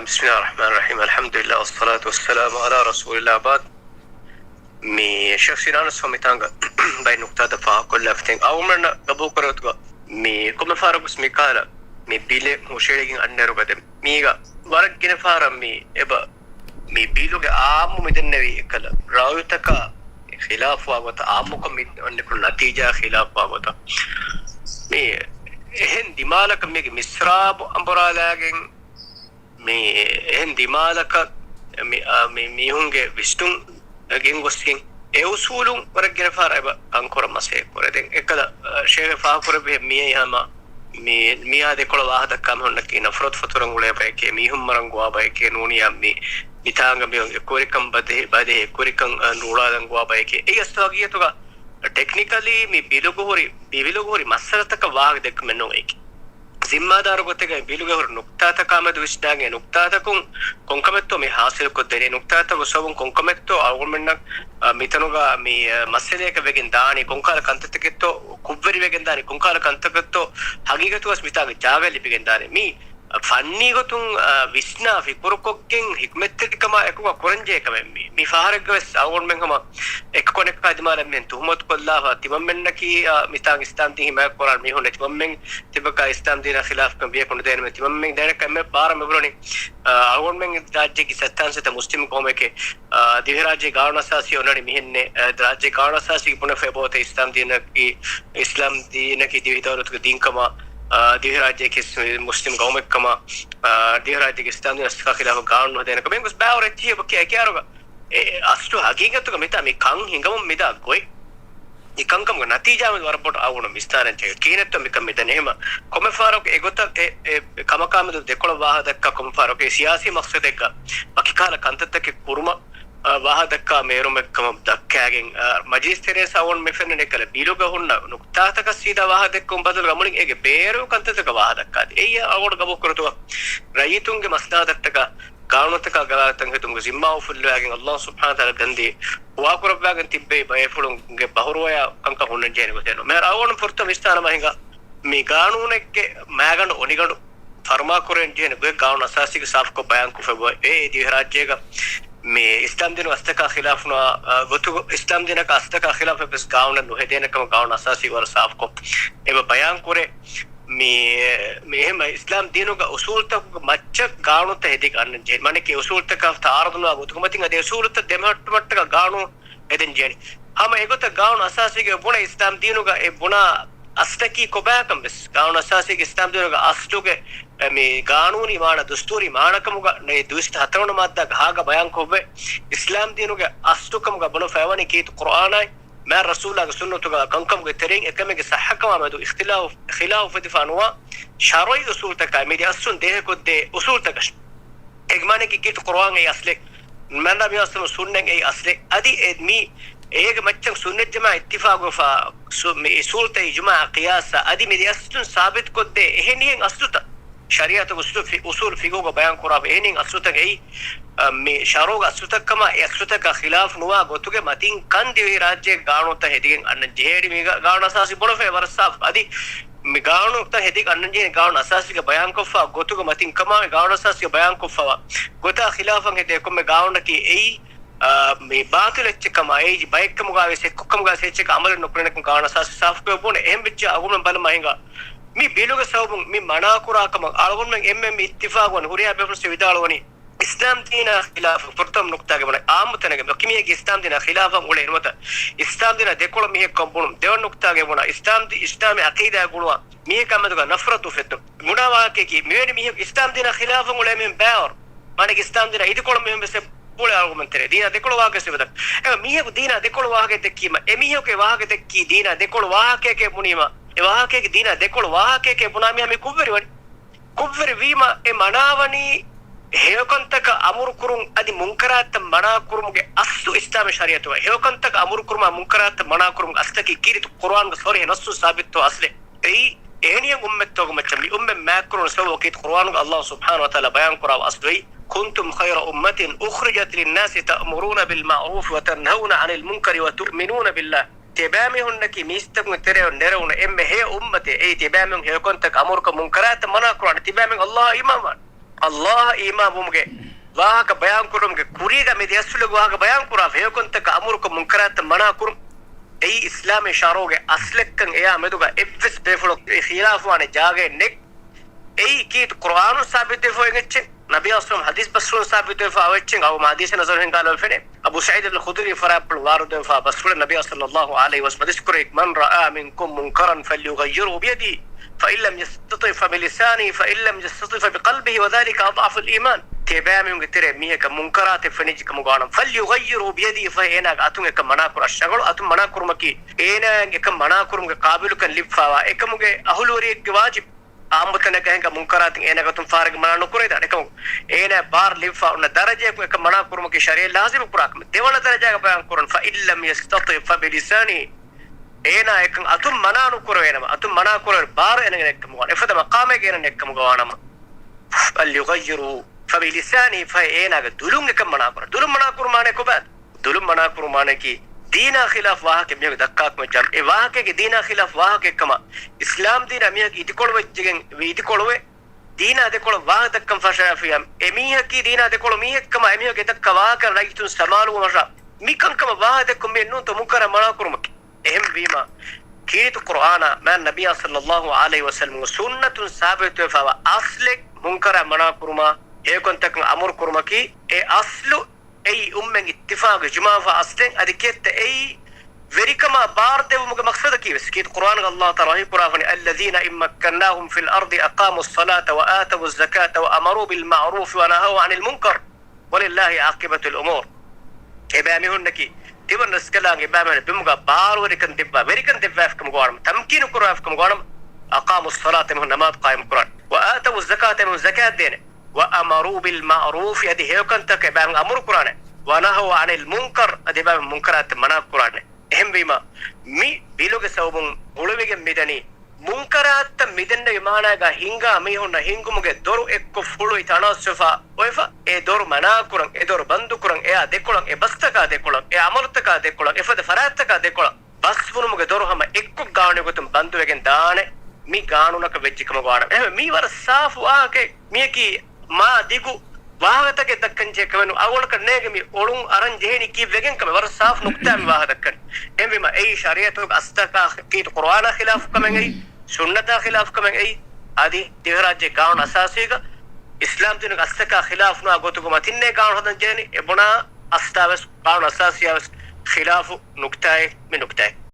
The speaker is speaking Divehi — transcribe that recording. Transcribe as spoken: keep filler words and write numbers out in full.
بسم الله الرحمن الرحيم. الحمد لله والصلاة والسلام على رسول الله بعد. މި ޝޭޚް ސިނާނަސް މިތާނގަ ބައެއް ނުކްތާތައް ފާހަގަކޮށްލާފަތިން އަޅުގަނޑަށް ގަބޫލުކުރެވޭތޯ މި ކޮންމެ ފަހަރަކުވެސް މިކަހަލަ މި ބިލެއް ހުށައެޅިގެން އަންނައިރުގަ ދެން މީގަ ވަރަށް ގިނަ ފަހަރަށް މި އެބަ މި ބިލުގެ އާއްމު މިދެންނެވި އެކަލަ ރައުޔުތަކާ ޚިލާފުވާ ގޮތަށް، އާއްމުކޮށް މި އޮންނެކުން ނަތީޖާ ޚިލާފުވާ ގޮތަށް މި އެހެން ދިމާލަކަށް މީގެ މިސްރާބު އަނބުރާލާގެން މި އެހެން ދިމާލަކަށް މި، އާ، މި މީހުންގެ ވިސްނުން ގެންގޮސްގެން އެ އުސޫލުން ވަރަށް ގިނަ ފަހަރަށް އެބަ ކަންކުރަން މަސައްކަތް ކުރޭ. ދެން އެކަލަ، އާ، ޝޭޚް ފާހަގަކުރެއްވި މިއީ ހަމަ މި މިއާ ދެކޮޅަށް ވާހަކަ ދައްކާ މީހުންނަކީ ނަފްރަތު ފަތުރަން އުޅޭ ބަޔެކޭ، މީހުން މަރަން ގޮވާ ބަޔެކޭ ނޫނިއްޔާ މި މިތާނގަ މި އެކުވެރިކަން ބަދެހި، ބަދެހި އެކުވެރިކަން، އާ، ނޫޅާލަން ގޮވާ ބަޔެކޭ. އެއީ އަސްލު ހަގީގަތުގަ ޓެކްނިކަލީ މި ބިލުގަ ހުރި، މި ބިލުގަ ހުރި މައްސަލަތަކަށް ވާހަކަ ދެއްކުމެއް ނޫން އެކި. ޒިންމާދާރު ގޮތެއްގައި ބިލުގަ ހުރި ނުކްތާތަކާމެދު ވިސްނާގެ ނުކްތާތަކުން ކޮންކަމެއްތޯ މި ހާސިލްކޮށްދޭނީ، ނުކްތާތަކުގެ ސަބަބުން ކޮންކަމެއްތޯ އަޅުގަނޑުމެންނަށް، އަ، މިތަނުގަ މި، އަ، މައްސަލައަކަށް ވެގެން ދާނީ، ކޮންކަހަލަ ކަންތައްތަކެއްތޯ ކުށްވެރިވެގެން ދާނީ، ކޮންކަހަލަ ކަންތަކެއްތޯ ހަގީގަތުވެސް މިތާގެ ޖާގަ ލިބިގެން ދާނީ. މީ ފަންނީ ގޮތުން، އަ، ވިސްނާ ފިކުރުކޮށްގެން ހިކްމަތްތެރިކަމާ އެކުގަ ކުރަންޖެހޭ ކަމެއް މީ. މި ފަހަރެއްގަވެސް އަޅުގަނޑުމެން ހަމަ އެކަކު އަނެކަކާ ދިމާލަށް މިހެން ތުހުމަތުކޮށްލާފަ ތިމަންމެންނަކީ، އަ، މިތާނގަ އިސްލާމް ދީން ހިމާޔަތް ކުރާން މީހުންނެއް ތިމަންމެން ތިބަކާ އިސްލާމް ދީނާ ޚިލާފްކަން ވިޔަކު ނުދޭނަމޭ ތިމަންމެން ދެނެކަ އެންމެ ބާރަށް މިބުނަނީ، އަ، އަޅުގަނޑުމެން ރާއްޖޭގެ ސައްތާން ސަތަ މުސްލިމް ގައުމެކޭ، އަ، ދިވެހިރާއްޖޭގެ ގާނޫނު އަސާސީ އޮންނަނީ މިހެންނޭ، އަ، ރާއްޖޭގެ ގާނޫނު އަސާސީގެ ބުނެފައި ބޯތަ އިސްލާމް ދީނަކީ، އިސްލާމް ދީނަކީ ދިވެހި ދައުލަތުގެ ދީންކަމަށް، އަ، ދިވެހިރާއްޖެއަކީ މުސްލިމް ގައުމެއްކަމަށް، އަ، ދިވެހިރާއްޖޭގެ އިސްލާމް ދީނަށް އަސްތަކާ ޚިލާފަށް ގާނޫނު ހެދޭނެ ކަމެއް ގޮސް ބާވަރެއް ތިޔަބަ ކިޔާ ކިޔާރުގަ އެ އަސްލު ހަގީގަތުގަ މިތާ މި ކަން ހިނގަމުން މިދާ ގޮތް މި ކަންކަމުގެ ނަތީޖާ މެދު ވަރަށް ބޮޑު އަޅުގަނޑު ވިސްނާލަން ޖެހޭ. ކިހިނެއްތޯ މިކަން މިދަނީ؟ އެހެމަ ކޮންމެ ފަހަރަކު އެގޮތަށް އެ، އެ ކަމަކާމެދު ދެކޮޅަށް ވާހަކަ ދައްކާ ކޮންމެ ފަހަރަކު އެ ސިޔާސީ މަޤްޞަދެއްގަ ވަކިކަހަލަ ކަންތައްތަކެއް ކުރުމަށް، އަ، ވާހަކަ ދައްކާ މޭރުމެއް ކަމަށް ދައްކާގެން، އަ، މަޖިލިސް ތެރޭސް އަޅުގަނޑު މި ފެންނަނީ އެކަލަ ބިލުގަ ހުންނަ ނުކްތާތަކަށް ސީދާ ވާހަކަ ދެއްކުމުން ބަދަލުގަ މުޅިން އޭގެ ބޭރު ކަންތައްތަކަށް ވާހަކަ ދައްކާ. އެއީ އަޅުގަނޑު ގަބޫލުކުރަން ރައްޔިތުންގެ މަސްލަހަތަށްޓަކާ ގާނޫނުތަކާ ގަރާގަތަން ހެދުމުގެ ޒިންމާ އުފުއްލަވާގެން ﷲ ސުބްޙާނަހޫ ވަތަޢާލާ ގަންދީ ހުވާކުރައްވާގެން ތިއްބެވި ބައެއްފުޅުންގެ ބަހުރުވަޔާ ކަންކަން ހުންނަން ޖެހޭނެ ގޮތެއް ނޫން. މިހާރު އަޅުގަނޑު ފުރަތަމަ ވިސްނާނަމަ ހިނގާ މި ގާނޫނެއްގެ މައިގަނޑު އޮނިގަނޑު ފަރުމާކުރަން ޖެހޭނެ ގޮތް ގާނޫނު އަސާސީގަ ސާފުކޮށް ބަޔާންކޮށްފައި އެ ދިވެހިރާއްޖޭގަ މި އިސްލާމްދީނު އަސްތަކާ ޚިލާފުނު، އާ، ގޮތުގަ އިސްލާމްދީނަކަށް އަސްތަކާ ޚިލާފަށް ވެސް ގާނޫނެއް ނުހެދޭނެ ކަމަށް ގާނޫނު އަސާސީ ވަރަށް ސާފުކޮށް އެބަ ބަޔާންކުރޭ. މި، މި އެހެން އިސްލާމް ދީނުގަ އުސޫލުތަކުގެ މައްޗަށް ގާނޫނުތައް ހެދިގެން އަންނަން ޖެހޭ. މާނައަކީ އުސޫލުތަކާ ތަޢާރަޟުނުވާ ގޮތުގެ މަތިން އަދި އުސޫލުތައް ދެމަހައްޓުމަށްޓަކާ ގާނޫނު ހެދެން ޖެހޭނެ. ހަމަ އެގޮތަށް ގާނޫނު އަސާސީގެ ބުނަ އިސްލާމް ދީނުގަ އެ ބުނާ އަސްލަކީ ކޮބާކަން ވެސް ގާނޫނު އަސާސީގެ އިސްލާމް ދީނުގެ އަސްލުގެ އެ މި ގާނޫނީ މާނަ، ދުސްތޫރީ މާނަކަމުގަ ނެ ދުވިސައްތަ ހަތަރުވަނަ މާއްދާގަ ހާގަ ބަޔާންކޮށްވޭ. އިސްލާމް ދީނުގެ އަސްލުކަމުގަ ބުނެފައިވަނީ ކީރިތި ޤުރްއާނާއި މާތް ރަސޫލާގެ ސުންނަތުގަ ކަންކަމުގެ ތެރެއިން އެކަމެއްގެ ޞައްޙަކަމާ މެދު އިޚްތިލާފު، ޚިލާފު އުފެދިފާ ނުވާ ޝަރުޢީ އުސޫލުތަކާ މި ދެ އަސްލުން ދޭހަކޮށްދޭ އުސޫލުތަކަށް. އޭގެ މާނައަކީ ކީރިތި ޤުރްއާން އެއީ އަސްލެއް، މާތް ނަބިއްޔާ ސައްލަމް ސުންނަތް އެއީ އަސްލެއް. އަދި އެ މި އޭގެ މައްޗަށް ސުންނަތް ޖަމާޢަތް އިއްތިފާޤުވެފާ ސު-، މި އުސޫލުތައް އިޖުމާޢަށް ޤިޔާސްއަށް އަދި މި ދެ އަސްލުން ސާބިތުކޮށްދޭ އެހެނިހެން އަސްލުތައް ޝަރީޢަތުގެ އުސޫލު ފި-، އުސޫލު ފިޤުހުގަ ބަޔާންކުރާފަ އެހެނިހެން އަސްލުތަކެއް އެއީ، އަ، މި ޝަރުޢުގެ އަސްލުތައްކަމާ އެ އަސްލުތަކާ ޚިލާފު ނުވާ ގޮތުގެ މަތިން ކަން ދިވެހިރާއްޖޭގެ ގާނޫނުތައް ހެދިގެން އަންނަން ޖެހޭނީ. މީގަ ގާނޫނު އަސާސީ ބުނެފައި ވަރަށް ސާފު. އަދި މި ގާނޫނުތައް ހެދިގެން އަންނަން ޖެހޭނީ ގާނޫނު އަސާސީގަ ބަޔާންކޮށްފަ ގޮތުގެ މަތިން ކަމާ ގާނޫނު އަސާސީގަ ބަޔާންކޮށްފަވާ ގޮތާ ޚިލާފަށް ހެދޭ ކޮންމެ ގާނޫނަކީ އެއީ، އާ، މި ބާޠިލު އެއްޗެއްކަމާ އެއީ ބައެއްކަމުގަވެސް އެއްކޮށްކަމުގަވެސް އެއްޗެއް ޢަމަލެއް ނުކުރޭނެކަން ގާނޫނު އަސާސީ ސާފުކޮށް ބުނެ. އެހެން ވެއްޖެ އަޅުގަނޑު ބަލަމާ ހިނގާ މި ބިލުގެ ސަބަބުން މި މަނާކުރާ ކަމަށް އަޅުގަނޑުމެން އެންމެ މި އިއްތިފާޤުވާން ހުރިހާ ބޭފުޅުން ވިދާޅުވަނީ އިސްލާމް ދީނާ ޚިލާފަށް ފުރަތަމަ ނުކްތާގެ ބުނަ އާއްމު ތަނެއްގަ ކިމިޔަގެ އިސްލާމް ދީނާ ޚިލާފަށް އުޅޭ ނުވަތަ އިސްލާމް ދީނާ ދެކޮޅަށް މީހެއްކަން ބުނުން. ދެވަނަ ނުކްތާގެ ބުނާ އިސްލާމް ދީ-، އިސްލާމީ ޢަޤީދާ ގުޅުވާ މީހަކާ މެދުގަ ނަފްރަތު އުފެއްދުން. ބުނާ ވާހަކައަކީ މިވެނި މީހަކު އިސްލާމް ދީނާ ޚިލާފަށް އުޅޭ މީހުން ބައިވަރު. މާނައަކީ އިސްލާމް ދީނާ އިދިކޮޅަށް މީހުން ވެސް އުޅޭ އަޅުގަނޑުމެން ތެރޭ. ދީނާ ދެކޮޅު ވާހަކަ ވެސް އެބަދަ. އެ މީހަކު ދީނާ ދެކޮޅު ވާހަކަ ދެއްކީމަ، އެ މީހަކު އެ ވާހަކަ ދެއްކީ ދީނާ ދެކޮޅު ވާހަކައެކޭ ބުނީމަ، އެ ވާހަކައެކޭ ދީނާ ދެކޮޅު ވާހަކައެކޭ ބުނާ މީހާ މި ކުށްވެރިވަނީ. ކުށްވެރިވީމަ އެ މަނާވަނީ ހެޔޮކަންތަކަށް އަމުރުކުރުން އަދި މުންކަރާތައް މަނާކުރުމުގެ އަސްލު އިސްލާމީ ޝަރީޢަތުގައި. ހެޔޮކަންތަކަށް އަމުރުކުރުމާ މުންކަރާތައް މަނާކުރުމުގެ އަސްލަކީ ކީރިތި ޤުރްއާނުގެ ޞަރީޙަ ނައްޞުން ސާބިތު އަސްލެއް. އެއީ އެހެނިހެން އުއްމަތްތަކުގެ މައްޗަށް މި އުއްމަތް މާތްކުރުން ސަބަބަކީ ޤުރްއާނުގަ ﷲ ސުބްޙާނަހޫ ވަތަޢާލާ ބަޔާންކުރާ އަސްލު އެއީ، كنتم خير أمة أخرجت للناس تأمرون بالمعروف وتنهون عن المنكر وتؤمنون بالله. ތިބާމީހުންނަކީ މީސްތަކުންގެ ތެރެއަށް ނެރެވުނު އެންމެ ހެޔޮ އުއްމަތެއް. އެއީ ތިބާމީހުން ހެޔޮކަންތަކަށް އަމުރުކޮށް މުންކަރާތައް މަނާކުރާނެ. ތިބާމީހުން ﷲ އަށް އީމާންވާނެ. ﷲ އަށް އީމާންވުމުގެ ވާހަކަ ބަޔާންކުރުމުގެ ކުރީގަ މި ދެ އަސްލުގެ ވާހަކަ ބަޔާންކުރާ، ހެޔޮކަންތަކަށް އަމުރުކޮށް މުންކަރާތަށް މަނާކުރުން. އެއީ އިސްލާމީ ޝަރުޢުގެ އަސްލެއްކަން. އެޔާ މެދުގަ އެއްވެސް ބޭފުޅަކު އެ ޚިލާފުވާނެ ޖާގައެއް ނެތް. އެއީ ކީރިތި ޤުރުއާނުން ސާބިތުވެފަ އޮތް އެއްޗެއް، ނަބީ އަސްލުމް ޙަދީޘް ބަސްފުޅުން ސާބިތުވެފަ އޮތް އެއްޗެއް. އަބޫ މަހްދީ ސައްލަﷲު ޢަލައިހި ވަސައްލަމް ހިންގާލައިފިނޭ. އަބޫ ސަޢީދުލް ޚުދްރީ ފަރާތްޕުޅު ވާރިދުވެފަ ބަސްފުޅެއް ނަބީ ޞައްލަﷲު ޢަލައިހި ވަސައްލަމް ޙަދީޘް ކުރޭ، من رأى منكم منكرا فليغيره بيده فإن لم يستطع فبلسانه فإن لم يستطع فبقلبه وذلك أضعف الإيمان. ތިޔަބައިމީހުންގެ ތެރޭ މީހަކަށް މުންކަރާތެއް ފެނިއްޖެ ކަމުގަ ވާނަމަ، فليغيره بيده، ފަހެ އޭނާގެ އަތުން އެކަން މަނާކުރުން. އަށް ރަނގަޅު އަތުން މަނާކުރުމަކީ، އޭނާއަށް އެކަން މަނާކުރުމުގެ ޤާބިލުކަން ލިބިފައިވާ އެކަމުގެ އަހުލުވެރިއެއްގެ ވާޖިބު. އާއްމު ތަނަކަށް ހިނގާ މުންކަރާތެއް އޭނާގެ އަތުން ފާރެއްގެ މަނާ ނުކުރެވޭ ދާނެ. އެކަމަކު އޭނާ ބާރު ލިބިފަ އޮންނަ ދަރަޖަޔަކު އެކަން މަނާ ކުރުމަކީ ޝަރީޢަތް ލާޒިމު ކުރާ ކަމެއް. ދެވަނަ ދަރަޖާގަ ބަޔާން ކުރަން، فإن لم يستطع فبلسانه، އޭނާ އެކަން އަތުން މަނާ ނުކުރެވޭނަމަ، އަތުން މަނާ ކުރެވޭ ބާރު އޭނާގެ ނެތްކަމުގަ ވާނަމަ، އެފަދަ މަޤާމެއް އޭނާ ނެތްކަމުގަ ވާނަމަ، فليغيره فبلسانه، ފަހެ އޭނާގެ ދުލުން އެކަން މަނާ ކުރަން. ދުލުން މަނާ ކުރުމާނެ ކޮބާ؟ ދުލުން މަނާކުރުމާނަކީ ދީނާ ޚިލާފު ވާހަކަ މީހަކު ދައްކާކަމަށް ޖާން. އެ ވާހަކައިގެ ދީނާ ޚިލާފު ވާހަކައެއްކަމަށް އިސްލާމް ދީނާ މީހަކީ އިދިކޮޅު ވެއްޖެގެން ވީ އިދިކޮޅުވެ، ދީނާ ދެކޮޅަށް ވާހަކަ ދައްކަން ފަށާފިޔާ، އެ މީހަކީ ދީނާ ދެކޮޅު މީހެއްކަމަށް އެ މީހަކު އެ ދައްކާ ވާހަކަ ރައްޔިތުން ސަމާލުވުމަށާ މިކަންކަމަށް ވާހަކަ ދެއްކުން މި ނޫންތޯ މުންކަރާ މަނާކުރުމަކީ. އެހެންވީމަ، ކީރިތި ޤުރުއާނާ މާތް ނަބިއްޔާ ޞައްލަﷲު ޢަލައިހި ވަސައްލަމްގެ ސުންނަތުން ސާބިތުވެފައިވާ އަސްލެއް މުންކަރާ މަނާކުރުމާ، ހެޔޮކަންތަކަށް އަމުރުކުރުމަކީ، އެ އަސްލު އެއީ އުއްމަތް އިއްތިފާޤު އިޖުމާވާ އަސްލެއް. އަދި ކިއެއްތަ އެއީ ވެރިކަމާ ބާރުދެއްވުމުގެ މަޤްޞަދަކީވެސް. ކީރިތި ޤުރުއާނުގަ ﷲ ތަޢާލާ ވަޙީކުރާފަނީ، الذين إن مكناهم في الأرض أقاموا الصلاة وآتوا الزكاة وأمروا بالمعروف ونهوا عن المنكر ولله عاقبة الأمور. އެބައިމީހުންނަކީ ތިމަން ރަސްކަލާނގެ އެބައިމީހުން ބިމުގަ ބާރުވެރިކަން ދެއްވާ، ވެރިކަން ދެއްވާފިކަމުގަ ވާނަމަ، ތަމްކީނު ކުރާފިކަމުގަ ވާނަމަ، أقاموا الصلاة، އެމީހުން ނަމާދު ޤާއިމު ކުރާނެ، وآتوا الزكاة، އެމީހުން ޒަކާތް ދޭނެ، وأمروا بالمعروف، އަދި ހެޔޮކަންތަކަށް އެބައިމީހުން އަމުރު ކުރާނެ، ونهوا عن المنكر، އަދި އެބައިމީހުން މުންކަރާތެއް މަނާ ކުރާނެ. އެހެންވީމަ، މި ބިލުގެ ސަބަބުން ހުޅުވިގެން މިދަނީ، މުންކަރާތަށް މިދެންނެވި މާނާގަ ހިންގާ މީހުންނަށް ހިންގުމުގެ ދޮރު އެއްކޮށް ފުޅުވި ތަނަވަސްވެފަ އޮތްފަ، އެ ދޮރު މަނާކުރަން، އެ ދޮރު ބަންދުކުރަން، އެއާ ދެކޮޅަށް، އެ ބަސްތަކާ ދެކޮޅަށް، އެ އަމަލުތަކާ ދެކޮޅަށް، އެފަދަ ފަރާތްތަކާ ދެކޮޅަށް ބަސްވުނުމުގެ ދޮރު ހަމަ އެއްކޮށް ގާނޫނުގެ ގޮތުން ބަންދުވެގެން ދާނެ، މި ގާނޫނަކަށް ވެއްޖެ ކަމަށް ވާނަމަ. އެހެން މީ ވަރަށް ސާފު ވާހަކައެއް. މިޔަކީ މާ ދިގު ވާހަކަތަކެއް ދައްކަން ޖެހޭ ކަމެއް ނޫން. އަޅުގަނޑަކަށް ނޭނގެ މި އޮޅުން އަރަން ޖެހެނީ ކީއްވެގެން ކަމެއް. ވަރަށް ސާފު ނުކުތާ މި ވާހަކަ ދައްކަނީ. އެހެންވީމަ އެއީ ޝަރީޢަތުގެ އަސްތަކާ ކީރިތި ޤުރުއާނާ ޚިލާފު ކަމެއް އެއީ، ސުންނަތާ ޚިލާފު ކަމެއް އެއީ، އަދި ދިވެހިރާއްޖޭގެ ގާނޫނު އަސާސީގަ އިސްލާމް ދީނުގެ އަސްތަކާ ޚިލާފު ނުވާ ގޮތުގަ މަތިންނޭ ގާނޫނު ހަދަން ޖެހެނީ. އެ ބުނާ އަސްލާވެސް، ގާނޫނު އަސާސީއާވެސް ޚިލާފު ނުކުތާއެއް މި ނުކުތާއެއް.